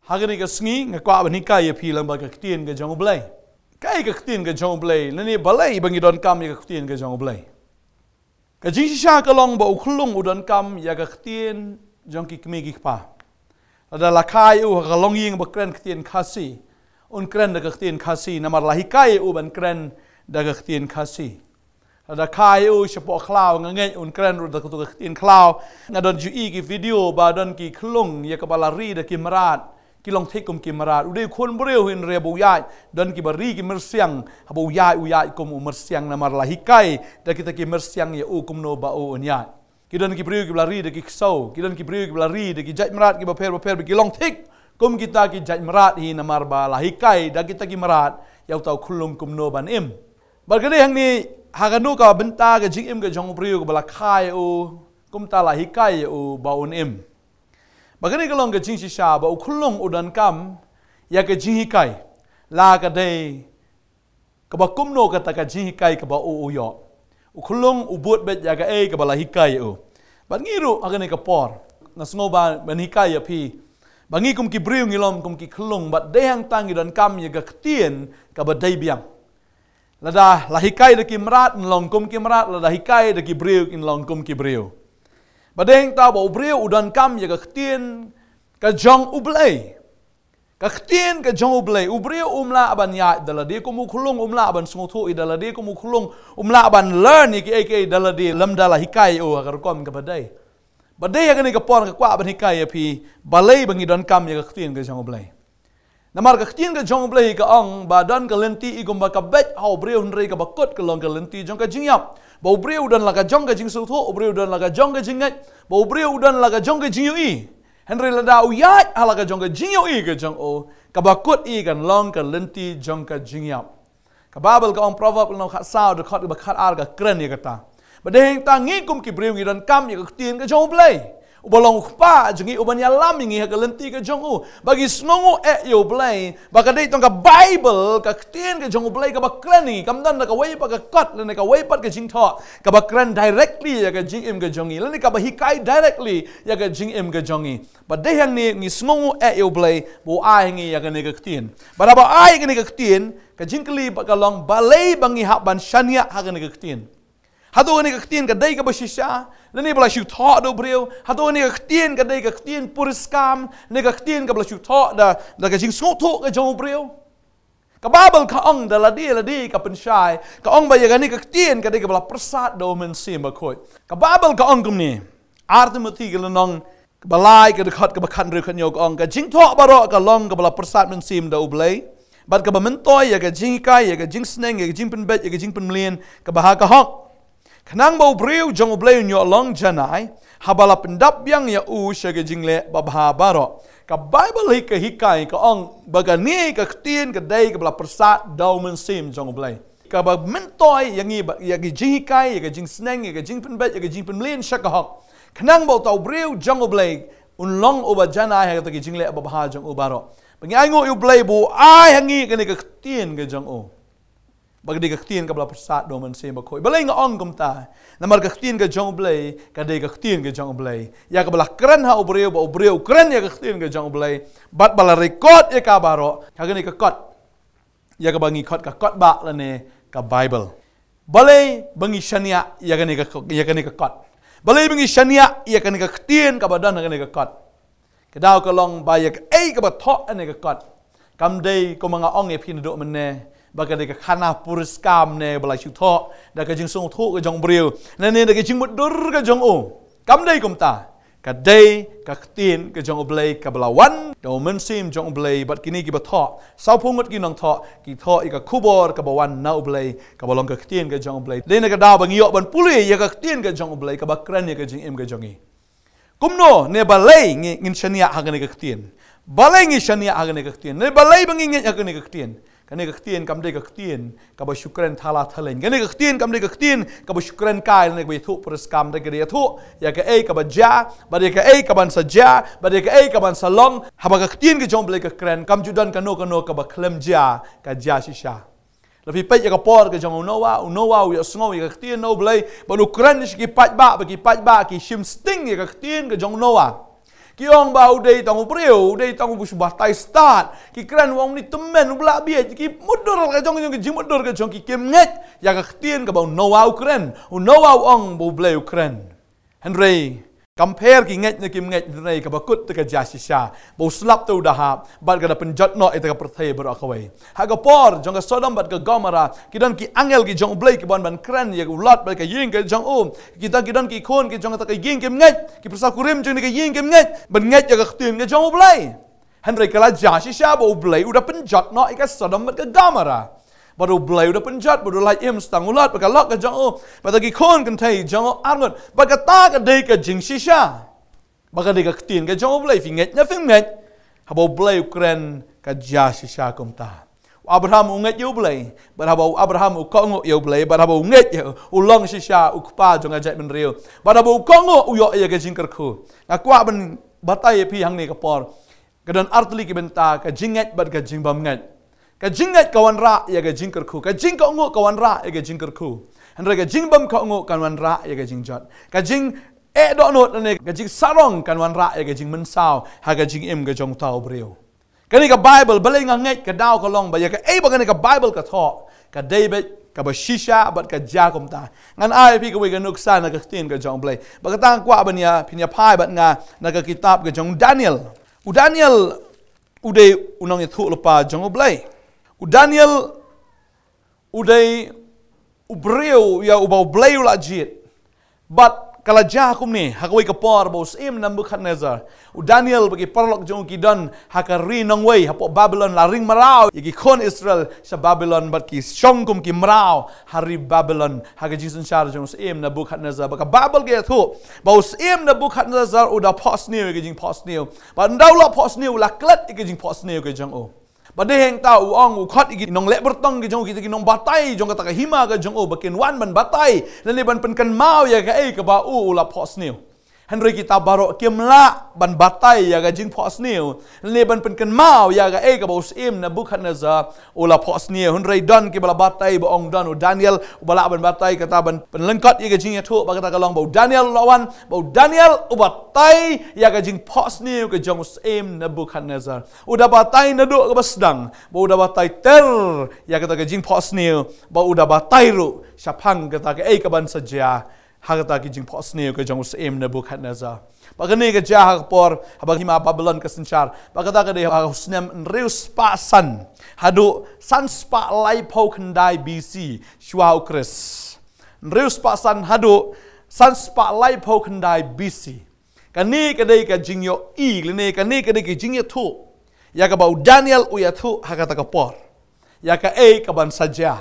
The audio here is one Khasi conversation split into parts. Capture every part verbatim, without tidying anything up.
Ha kane ka sngi nga kwah ban hikai ïa phi lang bad ka ktien ka jong U Blei. Kaei ka ktien ka jong U Blei, lane balei ba ngi donkam ïa ka ktien ka jong U Blei? Ka jingshisha ka long ba u khyllung u donkam ïa ka ktien jong ki kmie ki kpa. Lada la kha ïa u ha ka longïing ba kren ktien Khasi, un kren da ka ktien Khasi, namar la hikai ïa u ban kren da ka ktien Khasi. Lada kha ïa u shapoh khlaw, nga ngeit un kren ruh da katu ka ktien khlaw. Nga don ju i ki video ba don ki khyllung ïa kaba la ri da ki mrad, ki long thik kum ki mrad. U dei u khun briew hynrei ba u ïaid, don kiba ri ki myrsiang, haba u ïaid, u ïaid kum u myrsiang, namar la hikai da kita ki myrsiang ïa u kumno ba u un ïaid. Ki don ki briew kiba la ri da ki ksew, ki don ki briew kiba la ri da ki jait mrad kiba pher ba pher, ba ki long thik kum kita ki jait mrad hi, namar ba la hikai da kita ki mrad ïa uta u khyllung kumno ban im. Bad ka dei hangne, ha kano ka bynta ka jingim ka jong u briew kaba la kha ïa u, kumta la hikai ïa u ba un im. Bad kane ka long ka jingshisha ba u khyllung u donkam ïa ka jinghikai. La ka dei kaba kumno kata ka jinghikai kaba u u ïoh. U khyllung u bud beit ïa kaei kaba la hikai ïa u. Bad ngi ruh ha kane ka por, nga sngew ba ban hikai ïa phi, ba ngi kum ki briew ngi long kum ki khyllung, bad dei hangta ngi donkam ïa ka ktien kaba dei biang. Lada la hikai da ki mrad, yn long kum ki mrad, lada hikai da ki briew, yn long kum ki briew. Bad dei hangta ba u briew u donkam ïa ka ktien ka jong U Blei. Ka ktien ka jong U Blei, u briew um lah ban ïaid da lade kum u khyllung, um lah ban sngewthuh ïa da lade kum u khyllung, um lah ban learn ïa kiei kiei da lade lymda la hikai ïa u ha ka rukom kaba dei. Bad dei ha kane ka por nga kwah ban hikai ïa phi balei ba ngi donkam ïa ka ktien ka jong U Blei. Namar ka ktien ka jong U Blei ka ong ba don ka lynti i kumba ka beit ha u briew hynrei kaba kut ka long ka lynti jong ka jingïap. Ba u briew u don la ka jong ka jingsngewthuh, u briew u don la ka jong ka jingngeit, ba u briew u don la ka jong ka jingïohi. Hynrei lada u ïaid ha la ka jong ka jingïohi ka jong u, kaba kut i kan long ka lynti jong ka jingïap. Ka Baibl ka ong, Proverb lynnong khatsaw dkhot kaba khatar ka kren ïa kata. Bad dei hangta ngi kum ki briew ngi donkam ïa ka ktien ka jong U Blei, uba long u kpa jong ngi, uban ïalam ïa ngi ha ka lynti ka jong u. Ba ngi sngewnguh eh ïa U Blei ba ka dei tang ka Baibl, ka ktien ka jong U Blei kaba kren ïa ngi, kam don da kawei pat ka kot lane kawei pat ka jingthoh kaba kren directly ïa ka jingim ka jong ngi, lane kaba hikai directly ïa ka jingim ka jong ngi. Bad dei hangne ngi sngewnguh eh ïa U Blei ba u ai ha ngi ïa kane ka ktien. Bad haba u ai ïa kane ka ktien, ka jingkylli bad ka long, balei ba ngi hap ban shaniah ha kane ka ktien? Hato kane ka ktien ka dei kaba shisha, lane ba la shu thoh da u briew? Hato kane ka ktien ka dei ka ktien puriskam, lane ka ktien kaba la shu thoh da, da ka jingsngewthuh ka jong u briew? Ka Baibl ka ong da lade lade ka pynshai, ka ong ba ïa kane ka ktien ka dei kaba la pyrsad da U Mynsiem Bakhuid. Ka Baibl ka ong kumne, Ar Timothi ka lynnong kaba lai ka dkhot kaba khathynriew khathynñiew ka ong, ka jingthoh baroh ka long kaba la pyrsad mynsiem da U Blei, bad kaba myntoi ïa ka jinghikai, ïa ka jingsneng, ïa ka jingpynbeit, ïa ka jingpynmlien kaba ha ka hok. Khnang ba u briew jong U Blei un ïoh long janai, haba la pyndap biang ïa u sha ka jingleh babha baroh. Ka Baibl hi ka hikai, ka ong ba kane ka ktien ka dei kaba la pyrsad da U Mynsiem jong U Blei, kaba myntoi ïa ngi ba, ïa ka jinghikai, ïa ka jingsneng, ïa ka jingpynbeit, ïa ka jingpynmlien sha ka hok, khnang ba uta u briew jong U Blei un long uba janai ha kata ka jingleh babha jong u baroh. Ba ngi ainguh ïa U Blei ba u ai ha ngi kane ka ktien ka jong u, ba ka dei ka ktien kaba la pyrsad da U Mynsiem Bakhuid. Balei nga ong kumta? Namar ka ktien ka jong U Blei ka dei ka ktien ka jong U Blei, ïa kaba la kren ha u briew, ba u briew u kren ïa ka ktien ka jong U Blei, bad ba la record ïa ka baroh ha kane ka kot, ïa kaba ngi khot ka kot bah lane ka Baibl. Balei ba ngi shaniah ïa kane ka, ïa kane ka kot? Balei ba ngi shaniah ïa kane ka ktien kaba don ha kane ka kot? Ka daw ka long ba ïa kaei kaba thoh ha kane ka kot, kam dei kumba nga ong ïa phi naduh mynne ba ka dei ka khana puriskam ne ba la shu thoh da ka jingsngewthuh ka jong u briew, ne, ne da ka jingmutdur ka jong u. Kam dei kumta. Ka dei ka ktien ka jong U Blei kaba la wan da U Mynsiem jong U Blei, bad kine kiba thoh, sawphew ngut ki nongthoh, ki thoh ïa ka khubor kaba wan na U Blei, kaba long ka ktien ka jong U Blei. Dei na ka daw ba ngi ïoh ban pule ïa ka ktien ka jong U Blei kaba kren ïa ka jingim ka jong ngi. Kumno ne balei ngi, ngin shaniah ha kane ka ktien? Balei ngi shaniah ha kane ka ktien? Ne balei ba ngi ngeit ha kane ka ktien? Kane ka ktien kam dei ka ktien kaba shu kren thala thaleng. Kane ka ktien kam dei ka ktien kaba shu kren kai lane kaba ïathuh puriskam. Da ka dei ïathuh ïa kaei kaba jia, bad ïa kaei kaban sa jia, bad ïa kaei kaban sa long. Haba ka ktien ka jong U Blei ka kren, kam ju don kano kano kaba khlem jia, ka jia shisha. La phi peit ïa ka por ka jong u Noah, u Noah u ïohsngew ïa ka ktien na U Blei, bad u kren sha ki paidbah, bad ki paidbah ki shim sting ïa ka ktien ka jong u Noah. Ki ong ba u dei tang u briew, u dei tang u ba shu batai stad. Ki kren u ong ni tymmen, u ba lah bieit, ki mutdur ka jong, jong ki jingmutdur ka jong ki, kim ngeit ïa ka ktien kaba u Noah u kren. U Noah u ong ba U Blei u kren. Hynrei kam pher ki ngeit ne kim ngeit, hynrei kaba kut te ka jia shisha, ba u slap te u da hap, bad ka da pynjot noh ïa ka pyrthei baroh kawei. Ha ka por jong ka Sodom bad ka Gomorrah, ki don ki angel ki jong U Blei kiba wan ban kren ïa u Lot bad ka ïing ka jong u. Kita ki don ki khun ki jong kata ka ïing kim ngeit, ki pyrsa kurim jong kata ka ïing kim ngeit, ban ngeit ïa ka ktien ka jong U Blei. Hynrei ka la jia shisha ba U Blei u da pynjot noh ïa ka Sodom bad ka Gomorrah. Bad U Blei u da pynjot, bad u la im stang u Lot bad ka lok ka jong u, bad ki khun kynthei jong u arngut. Bad kata ka dei ka jingshisha. Ba ka dei ka ktien ka jong U Blei, phi ngeit ne phim ngeit, haba U Blei u kren ka jia shisha kumta. U Abraham u ngeit ïa U Blei, bad haba u Abraham u kohnguh ïa U Blei, bad haba u ngeit ïa u, u long shisha u kpa jong ka jaitbynriew. Bad haba u kohnguh u ïoh ïa ka jingkyrkhu. Nga kwah ban batai ïa phi hangne ka por. Ka don artylli ki bynta, ka jingngeit bad ka jingbymngeit. Ka jingngeit ka wanrah ïa ka jingkyrkhu, ka jingkohnguh ka wanrah ïa ka jingkyrkhu. Hynrei ka jingbymkohnguh kan wanrah ïa ka jingjot. Ka jing eh dohnud ne ka jingsarong kan wanrah ïa ka jingmynsaw ha ka jingim ka jong uta u briew. Kane ka Baibl, balei nga ngeit, ka daw ka long ba ïa kaei ba kane ka Baibl ka thoh, ka dei beit kaba shisha bad ka jia kumta. Ngan ai phi kawei ka nuksa na ka ktien ka jong U Blei. Bad kata nga kwah ban ïa, phin ïa phai bad nga na ka kitab ka jong u Daniel. U Daniel u dei u nongïathuhlypa jong U Blei. U Daniel u dei u briew ïa uba U Blei u la jied. Bad ka la jia kumne, ha kawei ka por ba u Syiem Nebuchadnezzar, u Daniel bad ki paralok jong u ki don ha ka ri nongwei hapoh Babilon, la ring mraw ïa ki khun Israel sha Babilon, bad ki shong kum ki mraw ha ri Babilon, ha ka jingsynshar jong u Syiem Nebuchadnezzar. Bad ka Baibl ka ïathuh ba u Syiem Nebuchadnezzar u da phohsniew ïa ka jingphohsniew. Bad ynda u la phohsniew, u la klet ïa ka jingphohsniew ka jong u. Bad dei hangta u ong, u khot ïa ki nongleh byrtong ki jong u, kita ki nongbatai jong kata ka hima ka jong u, ba kin wan ban batai lane ban pynkynmaw ïa kaei kaba u, u la phohsniew. Hynrei kita baroh kim lah ban batai ïa ka jingphohsniew lane ban pynkynmaw ïa kaei kaba u Syiem Nebuchadnezzar u la phohsniew. Hynrei don kiba la batai ba ong don u Daniel uba lah ban batai, kata ban pynlyngkot ïa ka jingïathuh ba kata ka long ba u Daniel u la wan, ba u Daniel u batai ïa ka jingphohsniew ka jong u Syiem Nebuchadnezzar. U da batai naduh kaba sdang, ba u da batai ter ïa kata ka jingphohsniew, ba u da batai ruh shaphang kata kaei kaban sa jia ha kata ka jingphohsniew ka jong u Syiem Nebuchadnezzar. Bad kane ka jia ha ka por haba ka hima Babilon ka synshar. Bad kata ka dei ha u snem hynriew spah san haduh san spah laiphew khyndai B C, shuwa u Khrist. Hynriew spah san haduh san spah laiphew khyndai B C. Kane ka dei ka jingïohi lane kane ka dei ka jingïathuh ïa kaba u Daniel u ïathuh ha kata ka por, ïa kaei kaban sa jia,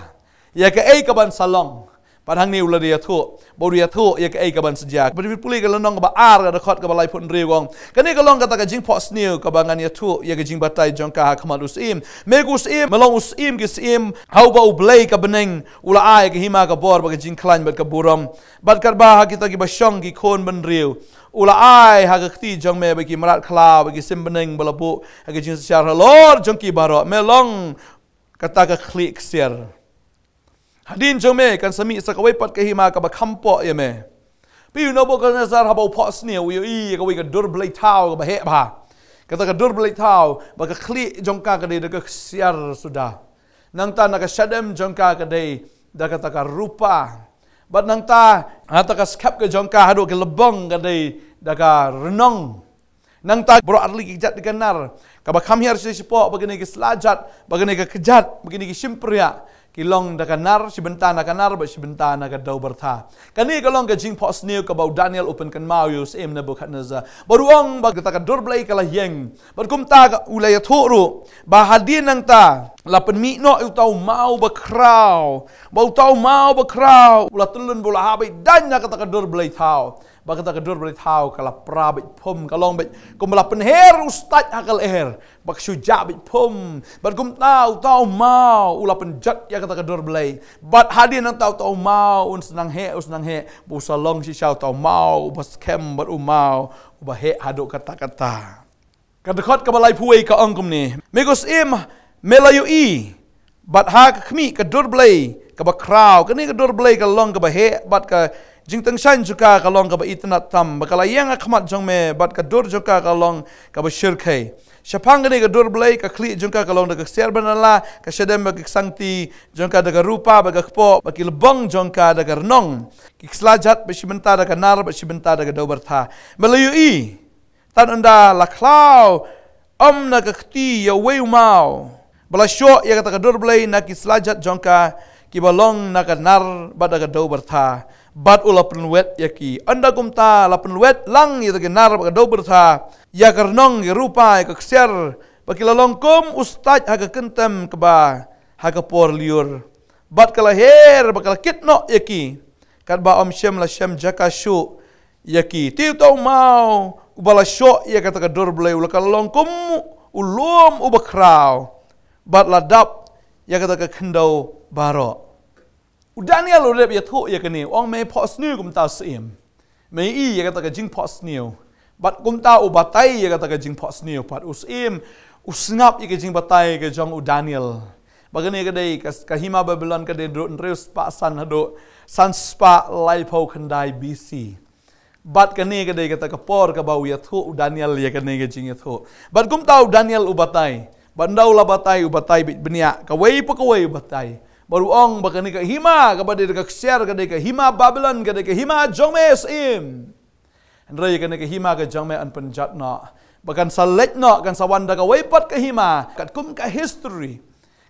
ïa kaei kaban sa long. Bad hangne u la dei ïathuh, ba u dei ïathuh ïa kaei kaban sa jia. Bad phi pule ka lynnong kaba ar, ka dkhot kaba laiphew hynriew, ka ong, kane ka long kata ka jingphohsniew kaba ngan ïathuh ïa ka jingbatai jong ka ha khmat u Syiem. Me ko Syiem, me long u Syiem ki syiem, ha uba U Blei ka bneng u la ai ka hima, ka bor bad ka jingkhlaiñ bad ka burom. Bad katba ha kita kiba shong ki khun bynriew u la ai ha ka kti jong me, bad ki mrad khlaw bad ki sim bneng ba la buh ha ka jingsynshar halor jong ki baroh, me long kata ka khlieh ksiar. Hadien jong me kan sa mih sa kawei pat ka hima kaba kham poh ïa me. Phi, u Nebuchadnezzar haba u phohsniew u ïohi ïa kawei ka dur blei thaw kaba heh bha. Kata ka dur blei thaw, bad ka khlieh jong ka ka dei da ka ksiar suda. Nangta na ka shadem jong ka ka dei da kata ka rupa. Bad nangta, ha kata ka skep ka jong ka haduh ka lbong ka dei da ka rnong. Nangta baroh artylli ki kjat ki nar, kaba kham hiar shi shapoh, bad kine ki slajat, bad kine ki kjat, bad kine ki shympriah, ki long da ka nar, shi bynta na ka nar bad shi bynta na ka dew byrtha. Kane ka long ka jingphohsniew kaba u Daniel u pynkynmaw ïa u Syiem Nebuchadnezzar. Bad u ong ba kata ka dur blei ka la ïeng. Bad kumta ka, u la ïathuh ruh ba hadien nangta la pynmih noh ïa uta u maw bakhraw. Bad uta u maw bakhraw u la tyllun bad u la hap beit daiñ na kata ka dur blei thaw. Bad kata ka dur blei thaw ka la pra beit phom, ka long beit kumba la pynher u stait ha ka lyer, bad ka shu jah beit phom. Bad kumta uta u maw u la pynjot ïa kata ka dur blei. Bad hadien nangta uta u maw un sa nang heh, un sa nang heh, bad u sa long shisha uta u maw uba skhem bad u maw uba heh haduh katta katta. Ka dkhot kaba laiphew wei ka ong kumne: Me ko syiem, me la ïohi bad ha ka khmih ka dur blei kaba khraw. Kane ka dur blei ka long kaba heh bad ka Jingtyngshaiñ jong ka ka long kaba itynnad tam, ba ka la ïeng ha khmat jong me, bad ka dur jong ka ka long kaba shyrkhei. Shaphang kane ka dur Blei, ka khlieh jong ka ka long da ka ksiar ba nylla, ka shadem bad ka ksangti jong ka da ka rupa bad ka kpoh, bad ki lbong jong ka da ka rnong. Ki kslajat bad shi bynta da ka nar bad shi bynta da ka dewbyrtha. Me la ïohi, tan ynda la khlaw ym na ka kti ïa uwei u maw, ba la shoh ïa kata ka dur Blei na ki kslajat jong ka, kiba long na ka nar bad da ka dewbyrtha. Bad u la pynwet ïa ki. Ynda kumta la pynwet lang ïa ki nar bad ka dewbyrtha, ïa ka rnong, ïa ka rupa, ïa ka ksiar, ba ki la long kum u stait ha ka kyntem kaba ha ka por lyiur. Bad ka la her, bad ka la kit noh ïa ki, katba ym shym la shem jaka shuh ïa ki. Te uta u maw uba la shoh ïa kata ka dur Blei, u la ka la long kum u lum uba khraw, bad la dap ïa kata ka khyndew baroh. U Daniel u dep ïathuh ïa kane, u ong, me phohsniew kumta u syiem. Me ïohi ïa kata ka jingphohsniew. Bad kumta u batai ïa kata ka jingphohsniew pat u syiem, u sngap ïa ka jingbatai ka jong u Daniel. Ba kane ka dei ka, ka hima Babilon ka dei naduh hynriew spah san haduh san spah laiphew khyndai B C. Bad kane ka dei kata ka por kaba u ïathuh u Daniel ïa kane ka jingïathuh. Bad kumta u Daniel u batai. Bad ynda u la batai, u batai beit bniah, kawei pa kawei u batai. Bad u ong ba kane ka hima kaba dei da ka ksiar ka dei ka hima Babilon, ka dei ka hima jong me syiem. Hynrei kane ka hima ka jong me yn pynjot noh. Ba kan sa leit noh, kan sa wan da kawei pat ka hima, katkum ka history.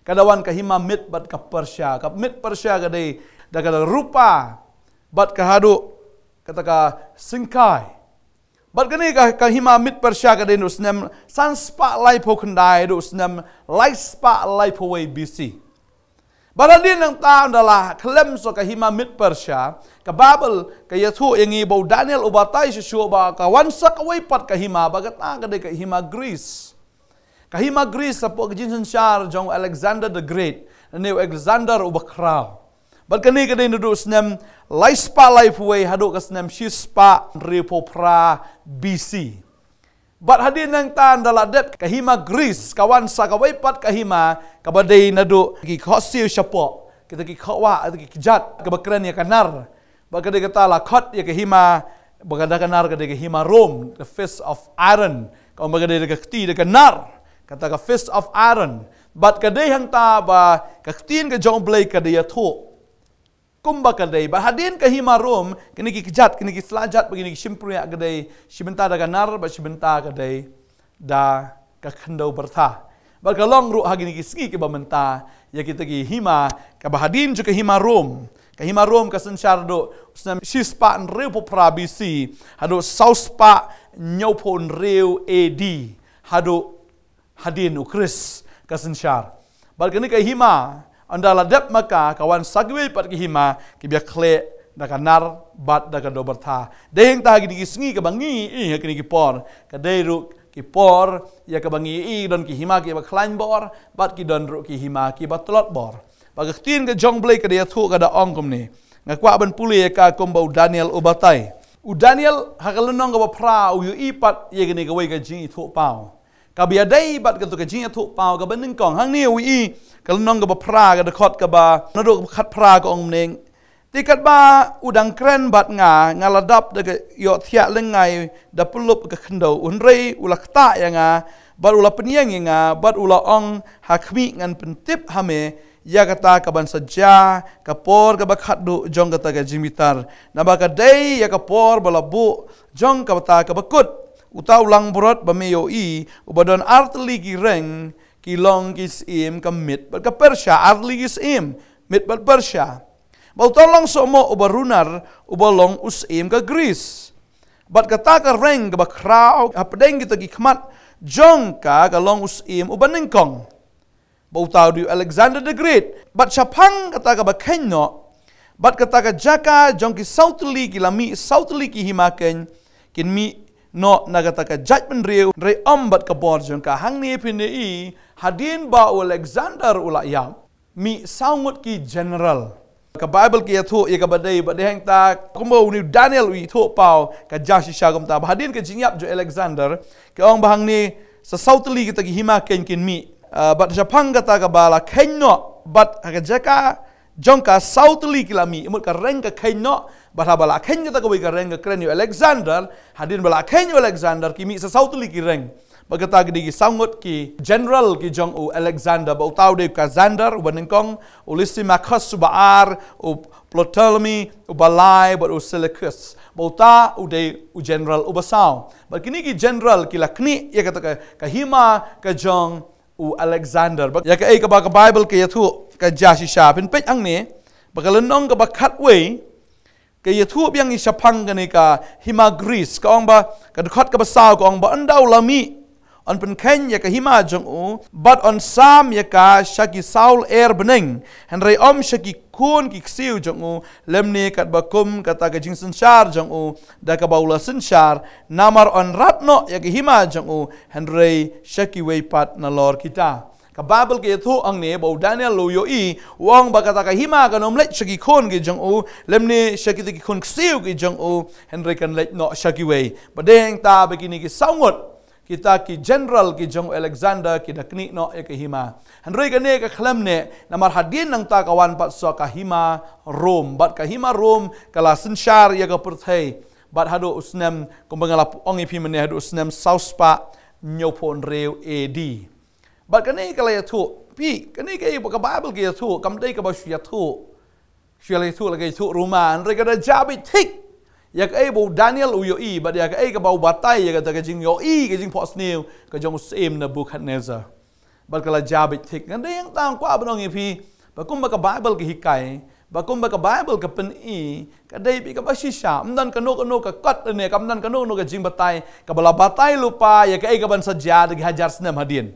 Ka da wan ka hima Mid bad ka Persia. Ka Mid Persia ka dei da ka rupa bad ka haduh kata ka syngkai. Bad kane ka, ka hima Mid Persia ka dei naduh u snem san spah laiphew khyndai haduh u snem lai spah laiphew wei B C. Bad hadien nangta ynda la khlem shuh ka hima Mid Persia, ka Baibl ka ïathuh ïa ngi ba u Daniel u batai shuh shuh ba ka wan sa kawei pat ka hima, ba kata ka dei ka hima Greece. Ka hima Greece hapoh ka jingsynshar jong u Alexander the Great, lane u Alexander uba khraw. Bad kane ka dei naduh u snem lai spah laiphew wei haduh ka snem shi spah hynriewphew phra B C. Bad hadien nangta ynda la dep ka hima Greece, ka wan sa kawei pat ka hima, kaba dei naduh ki khohsiew shapoh, kita ki khohwah, kita ki kjat, kaba kren ïa ka nar. Bad ka dei kata la khot ïa ka hima, ba ka da ka nar ka dei ka hima Rome, the fist of iron. Ka ong ba ka dei da ka kti da ka nar, kata ka fist of iron. Bad ka dei hangta ba ka ktien ka jong u Blei ka dei ïathuh. Kumba ka dei, ba hadien ka hima Rome, kine ki kjat, kine ki slajat, ba kine ki shympriah ka dei, shi bynta da ka nar, ba shi bynta ka dei da ka khyndew byrtha. Bad ka long ruh ha kine ki sngi kiba mynta, ïa kita ki hima, kaba hadien jong ka hima Rome. Ka hima Rome ka synshar haduh u snem shi spah hynriewphew phra B C, haduh saw spah hynñiewphew hynriew A D, haduh hadien u Khrist ka synshar. Bad kane ka hima, ynda la dep ma ka, ka wan sa kiwei pat ki hima, kiba ïakhleh da ka nar bad da ka dewbyrtha. Dei hangta ha kine ki sngi kaba ngi ïohi ha kine ki por, ka dei ruh ki por ïa kaba ngi ïohi don ki hima kiba khlaiñ bor, bad ki don ruh ki hima kiba tlot bor. Bad ka ktien ka jong u Blei ka dei ïathuh, ka da ong kumne. Nga kwah ban pule ïa ka kumba u Daniel u batai. U Daniel ha ka lynnong kaba phra u ïohi pat ïa kane kawei ka jingïathuhpaw. Kaba ïadei bad kato ka jingïathuhpaw kaba nyngkong. Hangne u ïohi ka lynnong kaba phra, ka dkhot kaba naduh kaba khatphra, ka ong kumne. Te katba u dang kren bad nga, nga la dap da ka ïohthiah lyngngai da pyllup ka khyndew, hynrei u la ktah ïa nga, bad u la pynïeng ïa nga, bad u la ong, ha khmih, ngan pyntip ha me ïa kata kaban sa jia, ka por kaba khatduh jong kata ka jingbitar. Naba ka dei ïa ka por ba la buh jong kata kaba kut. Uta u langbrot ba me ïohi, uba don artylli ki reng, ki long ki syiem ka Mid bad ka Persia, artylli ki syiem, Mid bad Persia. Bad uta u long sohmoh uba runar, uba long u syiem ka Greece. Bad kata ka reng kaba khraw hapdeng kita ki khmat jong ka, ka long u syiem uba nyngkong. Bad uta u dei u Alexander the Great. Bad shaphang kata kaba kheiñ noh, bad kata ka jaka jong ki saw tylli ki la mih, saw tylli ki hima kheiñ, kin mih noh na kata ka jaitbynriew, hynrei ym bad ka bor jong ka. Hangne phin ïohi, hadien ba u Alexander u la ïap, mih saw ngut ki general. Ka Baibl ka ïathuh ïa kaba dei, ba dei hangta kumba une u Daniel u ïathuhpaw, ka jia shisha kumta. Ba hadien ka jingïap jong u Alexander, ka ong ba hangne sa saw tylli kita ki hima kheiñ kin mih. Ah, bad shaphang kata kaba la kheiñ noh, bad ha ka jaka jong ka saw tylli ki la mih, mut ka reng ka kheiñ noh, Bad haba la kheiñ kata kawei ka reng ka kren ïa u Alexander, hadien ba la kheiñ u Alexander ki mih sa saw tylli ki reng. Bad kata ki dei ki saw ngut ki general ki jong u Alexander, bad uta u dei u Cassander uba nyngkong, u Lysimachus uba ar, u Ptolemy uba lai, bad u Seleucus. Bad uta u dei u general uba saw. Bad kine ki general ki la knieh ïa kata ka, ka hima ka jong u Alexander. Bad ïa kaei kaba ka Bible ka ïathuh ka jia shisha, phin peit hangne, ba ka lynnong kaba khatwei, ka ïathuh biang ïa shaphang kane ka hima Greece, ka ong ba, ka dkhot kaba saw ka ong ba, ynda u la mih, yn pynkheiñ ïa ka hima jong u, bad yn sam ïa ka sha ki saw lyer bneng, hynrei ym sha ki khun ki ksiew jong u, lymne katba kum kata ka jingsynshar jong u, da kaba u la synshar, namar yn rat noh ïa ka hima jong u, hynrei sha kiwei pat nalor kita. Ka Bible ka ïathuh hangne ba u Daniel u ïohi, u ong ba kata ka hima kan ym leit sha ki khun ki jong u, lymne sha kita ki khun ksiew ki jong u, hynrei kan leit noh sha kiwei. Bad dei hangta ba kine ki saw ngut, kita ki general ki jong u Alexander ki da knieh noh ïa ka hima. Hynrei kane ka khlem neh, namar hadien nangta ka wan pat sa ka hima Rome. Bad ka hima Rome ka la synshar ïa ka pyrthei. Bad haduh u snem, kumba nga la ong ïa phi mynne, haduh u snem saw spah hynñiewphew hynriew A D. Bad kane ka la ïathuh, phi, kane ka, ka Bible ka ïathuh, kam dei kaba shu ïathuh. Shu la ïathuh la ka ïathuh Roma, hynrei ka da jia beit thik ïa kaei ba u Daniel u ïohi, bad ïa kaei kaba u batai ïa kata ka jingïohi, ka jingphohsniew ka jong u syiem Nebuchadnezzar. Bad ka la jia beit thik. Ngan dei hangta kwah ban ong ïa phi, ba kumba ka Bible ka hikai, ba kumba ka Bible ka pyni, ka dei beit kaba shisha, ym don kano kano ka kot ne, kam don kano kano ka jingbatai kaba la batai lypa ïa kaei kaban sa jia da ki hajar snem hadien.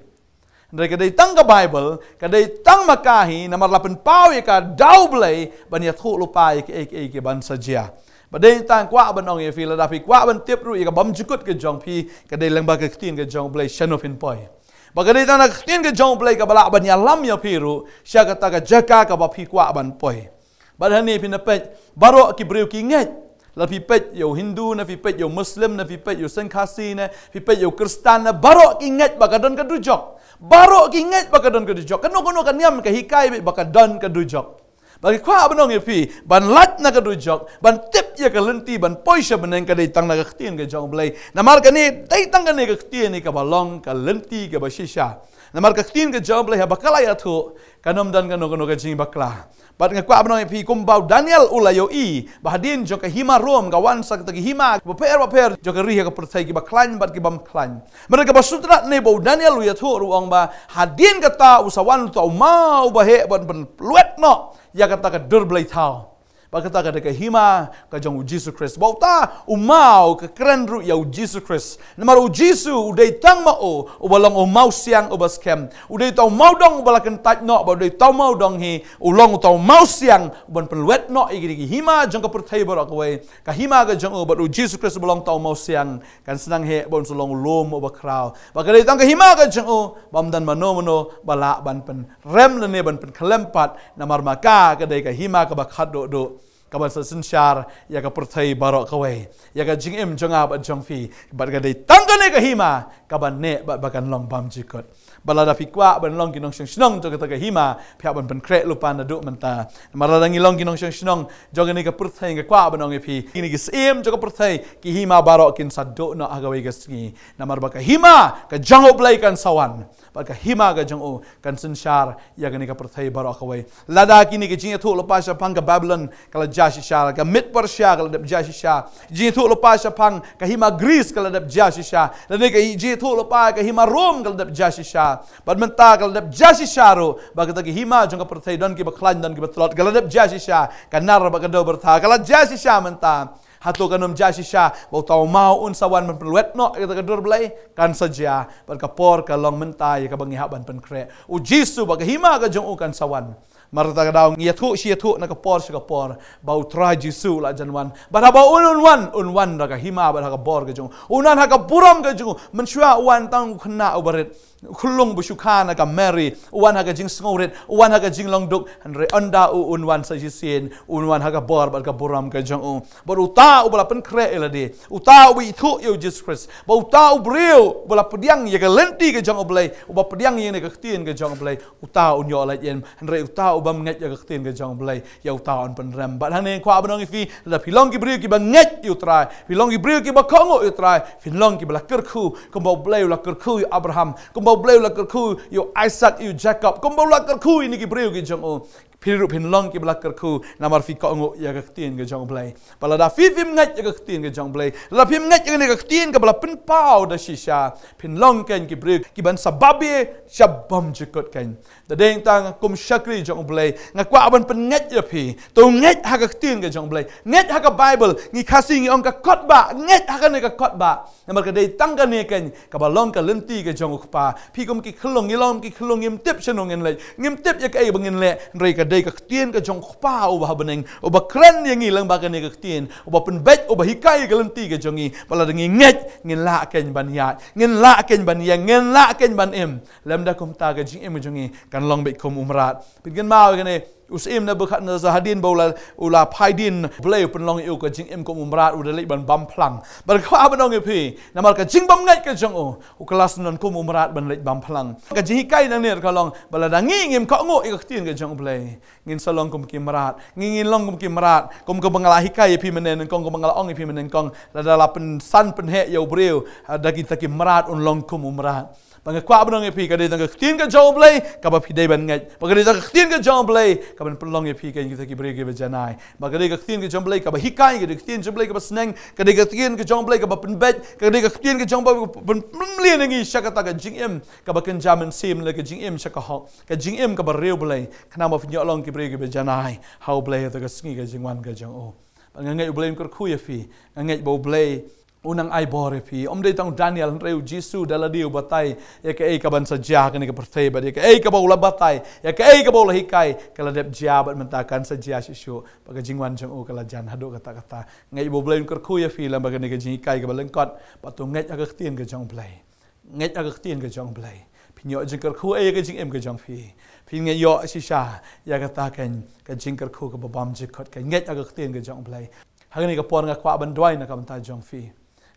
Hynrei ka dei tang ka Bible, ka dei tang ma ka hi, namar la pynpaw ïa ka da U Blei ban ïathuh lypa ïa kaei kaei kaban sa jia. Bad dei tang kwah ban ong ïa phi, lada phi kwah ban tip ruh ïa ka bymjukut ka jong phi, ka dei lyngba ka ktien ka jong U Blei shano phin poi. Bad ka dei tang na ka ktien ka jong U Blei kaba lah ban ïalam ïa phi ruh sha kata ka jaka kaba phi kwah ban poi. Bad hangne phin da peit, baroh ki briew ki ngeit. La phi peit ïa u Hindu ne, phi peit ïa u Muslim ne, phi peit ïa u Seng Khasi ne, phi peit ïa u Khristan ne, baroh ki ngeit ba ka don ka dujok. Baroh ki ngeit ba ka don ka dujok. Kano kano ka niam ka hikai beit ba ka don ka dujok. Bad ki kwah ban ong ïa phi, ban lait na ka dujok, ban tip ïa ka lynti, ban poi sha bneng, ka dei tang na ka ktien ka jong U Blei. Namar kane, dei tang kane ka ktien hi kaba long ka lynti kaba shisha. Namar ka ktien ka jong U Blei haba ka la ïathuh, kan ym don kano kano ka jingbakla. Bad nga kwah ban ong ïa phi, kumba u Daniel u la ïohi ba hadien jong ka hima Rom ka wan sa kata ki hima bapher bapher jong ka ri ha ka pyrthei, kiba khlaiñ bad ki bym khlaiñ. Hynrei kaba sngewtynnat ne ba u Daniel u ïathuh ruh, u ong ba hadien kata u sa wan uta u maw uba heh ban pynlwet noh ïa kata ka dur blei thaw. Bad kata ka dei ka hima ka jong U Jisu Khrist. Bad uta u maw ka kren ruh ïa U Jisu Khrist. Namar U Jisu u dei tang ma u uba long u maw siang uba skhem. U dei uta u maw dong uba la kyntait noh, bad u dei uta u maw dong hi, u long uta u maw siang uban pynlwet noh ïa ki hima jong ka pyrthei baroh kawei. Ka hima ka jong u, bad U Jisu Khrist uba long uta u maw siang, kan sdang hi ba un sa long u lum uba khraw. Bad ka dei tang ka hima ka jong u, bym don mano mano ba lah ban pynrem lane ban pynkhlem pat, namar ma ka ka dei ka hima kaba khatduh duh, kaban sa synshar ïa ka pyrthei baroh kawei, ïa ka jingim jong nga bad jong phi. Bad ka dei tang kane ka hima kaban neh bad ba kan long bymjukut. Bad lada phi kwah ban long ki nongshong shnong jong kata ka hima, phi hap ban pynkhreh lypa naduh mynta. Namar lada ngi long ki nongshong shnong jong kane ka pyrthei, nga kwah ban ong ïa phi, kine ki syiem jong ka pyrthei, ki hima baroh kin sa duh noh ha kawei ka sngi. Namar ba ka hima ka jong U Blei kan sa wan. Bad ka hima ka jong u kan synshar ïa kane ka pyrthei baroh kawei. Lada kine ki jingïathuh lypa shaphang ka Babilon ka la jia shisha, ka Mid Persia ka la dep jia shisha, jingïathuh lypa shaphang ka hima Greece ka la dep jia shisha, lane ka jingïathuh lypa ka hima Rom ka la dep jia shisha. Bad mynta ka la dep jia shisha ruh ba kata ki hima jong ka pyrthei, don kiba khlaiñ don kiba tlot, ka la dep jia shisha. Ka nar bad ka dew byrtha ka la jia shisha mynta. Hato kan ym jia shisha ba uta u maw un sa wan ban pynlwet noh ïa kata ka dur blei? Kan sa jia. Bad ka por ka long mynta ïa kaba ngi hap ban pynkhreh. U Jisu bad ka hima ka jong u kan sa wan. Mar kata ka daw ngi ïathuh shi ïathuh na ka por sha ka por ba U Trai Jisu u la jan wan. Bad haba un, un wan, un wan da ka hima bad ha ka bor ka jong u. Un wan ha ka burom ka jong u. Mynshuwa u wan tang u khynnah uba rit, u khyllung ba shu kha na ka Mary. U wan ha ka jingsngewrit, u wan ha ka jinglong duk. Hynrei ynda u un wan sa shisien, un wan ha ka bor bad ka burom ka jong u. Bad uta uba la pynkhreh ïa lade, uta uba ithuh ïa U Jisu Khrist, bad uta u briew uba la pdiang ïa ka lynti ka jong U Blei, uba pdiang ïa kane ka ktien ka jong U Blei, uta un ïoh lait im. Hynrei uta u bym ngeit ïa ka ktien ka jong U Blei, ïa uta un pynrem. Bad hangne nga kwah ban ong ïa phi, lada phi long ki briew kiba ngeit ïa U Trai, phi long ki briew kiba kohnguh ïa U Trai, phin long kiba la kyrkhu, kumba U Blei u la kyrkhu ïa u Abraham, kumba U Blei u la kyrkhu ïa u Isaac, ïa u Jacob, kumba u la kyrkhu ïa kine ki briew ki jong u. Phi ruh phin long kiba la kyrkhu, namar phi kohnguh ïa ka ktien ka jong U Blei. Bad lada phi phim ngeit ïa ka ktien ka jong U Blei, lada phim ngeit ïa kane ka ktien kaba la pynpaw da shisha, phin long kein ki briew kiban sa babe sha bymjukut kein. Da dei tang kum shakri jong U Blei, nga kwah ban pynngeit ïa phi. To ngeit ha ka ktien ka jong U Blei. Ngeit ha ka Bible, ngi Khasi ngi ong ka kot ba, ngeit ha kane ka kot ba. Namar ka dei tang kane kein kaba long ka lynti ka jong U Kpa. Phi kum ki khyllung, ngi long ki khyllung, ngim tip shano ngin leit, ngim tip ïa kaei ba ngin leh, hynrei ka dei ka ktien ka jong U Kpa uba ha bneng, uba kren ïa ngi lyngba kane ka ktien, uba pynbeit, uba hikai ka lynti ka jong ngi. Bad lada ngi ngeit, ngin lah kein ban ïaid, ngin lah kein ban ïeng, ngin lah kein ban im. Lymda kumta ka jingim ka jong ngi kan long beit kum u mrad. Phin kynmaw ïa kane, u Syiem Nebukhadnessar hadien ba u la, u la phai dien, U Blei u pynlong ïa u ka jingim kum u mrad, u da leit ban bam phlang. Bad nga kwah ban ong ïa phi, namar ka jingbymngeit ka jong u, u kylla syndon kum u mrad ban leit bam phlang. Ka jinghikai nangne ka long ba lada ngi ngim kohnguh ïa ka ktien ka jong U Blei, ngin sa long kum ki mrad. Ngi, ngin long kum ki mrad, kum kaba nga la hikai ïa phi mynne, nyngkong, kaba nga la ong ïa phi mynne, nyngkong, lada la pynsan pynheh ïa u briew, ha, da kita ki mrad, un long kum u mrad. Bad nga kwah ban ong ïa phi, ka dei tang ka ktien ka jong U Blei kaba phi dei ban ngeit. Bad ka dei tang ka ktien ka jong U Blei kaban pynlong ïa phi kein kita ki briew kiba janai. Bad ka dei ka ktien ka jong U Blei kaba hikai, ka dei ka ktien jong U Blei kaba sneng, ka dei ka ktien ka jong U Blei kaba pynbeit, ka dei ka ktien ka jong U Blei kaba pyn-, pynmlien ïa ngi sha kata ka jingim kaba kynja mynsiem, lane ka jingim sha ka hok, ka jingim kaba riewblei, khnang ba phin ïoh long ki briew kiba janai ha U Blei ha kata ka sngi ka jingwan ka jong u. Bad nga ngeit U Blei un kyrkhu ïa phi, nga ngeit ba U Blei un nang ai bor ïa phi. Ym dei tang u Daniel, hynrei U Jisu da lade u batai ïa kaei kaban sa jia ha kane ka pyrthei, bad ïa kaei kaba u la batai, ïa kaei kaba u la hikai, ka la dep jia bad mynta kan sa jia shuh shuh. Bad ka jingwan jong u ka la jan haduh katta katta. Ngeit ba U Blei un kyrkhu ïa phi lyngba kane ka jinghikai kaba lyngkot, bad to ngeit ha ka ktien ka jong U Blei. Ngeit ha ka ktien ka jong U Blei, phin ïoh jingkyrkhu ïa ka jingim ka jong phi. Phin ngeit ïoh shisha ïa kata kein ka jingkyrkhu kaba bymjukut kein. Ngeit ha ka ktien ka jong U Blei. Ha kane ka por nga kwah ban duwai na ka bynta jong phi.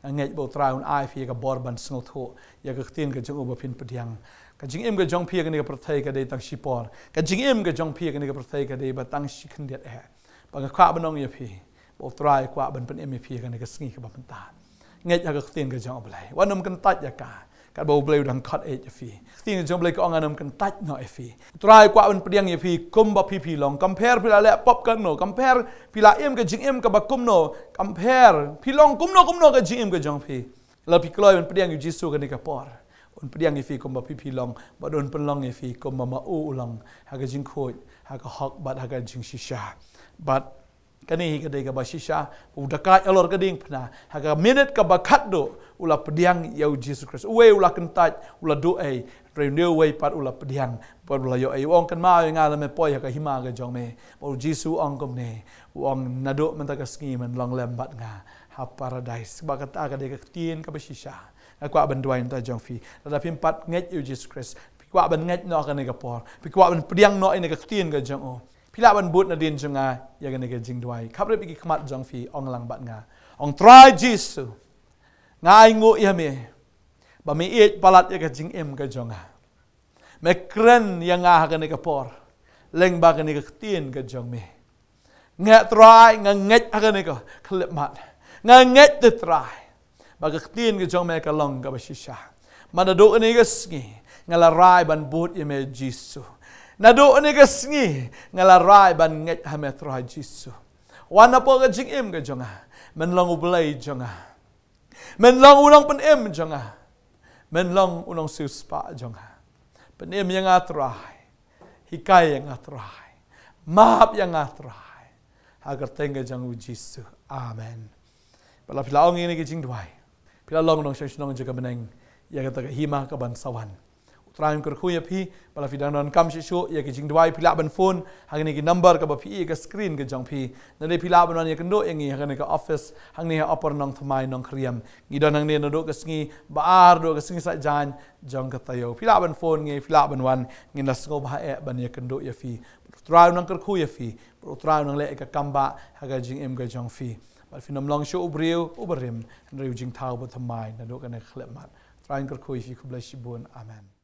Nga ngeit ba U Trai un ai phi ïa ka bor ban sngewthuh ïa ka ktien ka jong u ba phin pdiang. Ka jingim ka jong phi ha kane ka pyrthei ka dei tang shipor. Ka jingim ka jong phi ha kane ka pyrthei ka dei ba tang shi khyndiat eh. Bad nga kwah ban ong ïa phi ba U Trai u kwah ban pynim ïa phi ha kane ka sngi kaba mynta. Ngeit ha ka ktien ka jong U Blei. Wat nym kyntait ïa ka. Katba U Blei u dang khot ïeit ïa phi, ka ktien ka jong U Blei ka ong, wat nym kyntait noh ïa phi. U Trai u kwah ban pdiang ïa phi kumba phi phi long. Kam pher phi la leh pop katno, kam pher phi la im ka jingim kaba kumno, kam pher phi long kumno kumno ka jingim ka jong phi, lada phi kloi ban pdiang ïa U Jisu ha kane ka por, un pdiang ïa phi kumba phi phi long, bad un pynlong ïa phi kumba ma u u long, ha ka jingkhuid, ha ka hok, bad ha ka jingshisha. Bad kane hi ka dei kaba shisha, u dakaid halor ka diengphna, ha ka minit kaba khatduh u la pdiang ïa U Jisu Khrist. Uwei u la kyntait, u la duh ei, hynrei une uwei pat u la pdiang, bad u la ïoh ei. U ong, kynmaw ïa nga lada me poi ha ka hima ka jong me. Bad U Jisu u ong kumne, u ong, naduh mynta ka sngi men long lem bad nga ha paradais. Bad kata ka dei ka ktien kaba shisha. Nga kwah ban duwai na ka bynta jong phi, lada phim pat ngeit ïa U Jisu Khrist, phi kwah ban ngeit noh ha kane ka por, phi kwah ban pdiang noh ïa kane ka ktien ka jong u, phi lah ban bud nadien jong nga ïa kane ka jingduwai. Khaphrip ïa ki khmat jong phi, ong lang bad nga. Ong, Trai Jisu, nga ainguh ïa me ba me ïeit palat ïa ka jingim ka jong nga. Me kren ïa nga ha kane ka por lyngba kane ka ktien ka jong me. Nga, Trai, nga ngeit ha kane ka khyllipmat. Nga ngeit, Trai, ba ka ktien ka jong me ka long kaba shisha. Bad naduh kane ka sngi nga la rai ban bud ïa me, Jisu. Naduh kane ka sngi nga la rai ban ngeit ha me, Trai Jisu. Wan hapoh ka jingim ka jong nga. Men long U Blei jong nga. Men long U Nongpynim jong nga. Men long U Nongsiewspah jong nga. Pynim ïa nga, Trai. Hikai ïa nga, Trai. Map ïa nga, Trai. Ha ka kyrteng ka jong U Jisu. Amen. Bad lada phi la ong ïa kane ka jingduwai, phi la long u nongshong shnong jong ka bneng ïa kata ka hima kaban sa wan. U Trai un kyrkhu ïa phi. Bad lada phi dang donkam shuh shuh ïa ka jingduwai, phi lah ban phone ha kine ki number kaba phi ïohi ha ka screen ka jong phi. Lane phi lah ban wan ïakynduh ïa ngi ha kane ka office hangne ha Upper Nongthymmai, Nongkhyriem. Ngi don hangne naduh ka sngi Ba-ar haduh ka sngi Saitjaiñ jong ka taïew. Phi lah ban phone ngi, phi lah ban wan, ngin da sngewbha eh ban ïakynduh ïa phi. Bad U Trai un nang kyrkhu ïa phi, bad U Trai un nang leh ïa ka kam bah ha ka jingim ka jong phi. Bad phin ym long shuh u briew uba rim, hynrei u jingthaw uba thymmai naduh kane ka khyllipmat. U Trai un kyrkhu ïa phi. Khublei shibun. Amen.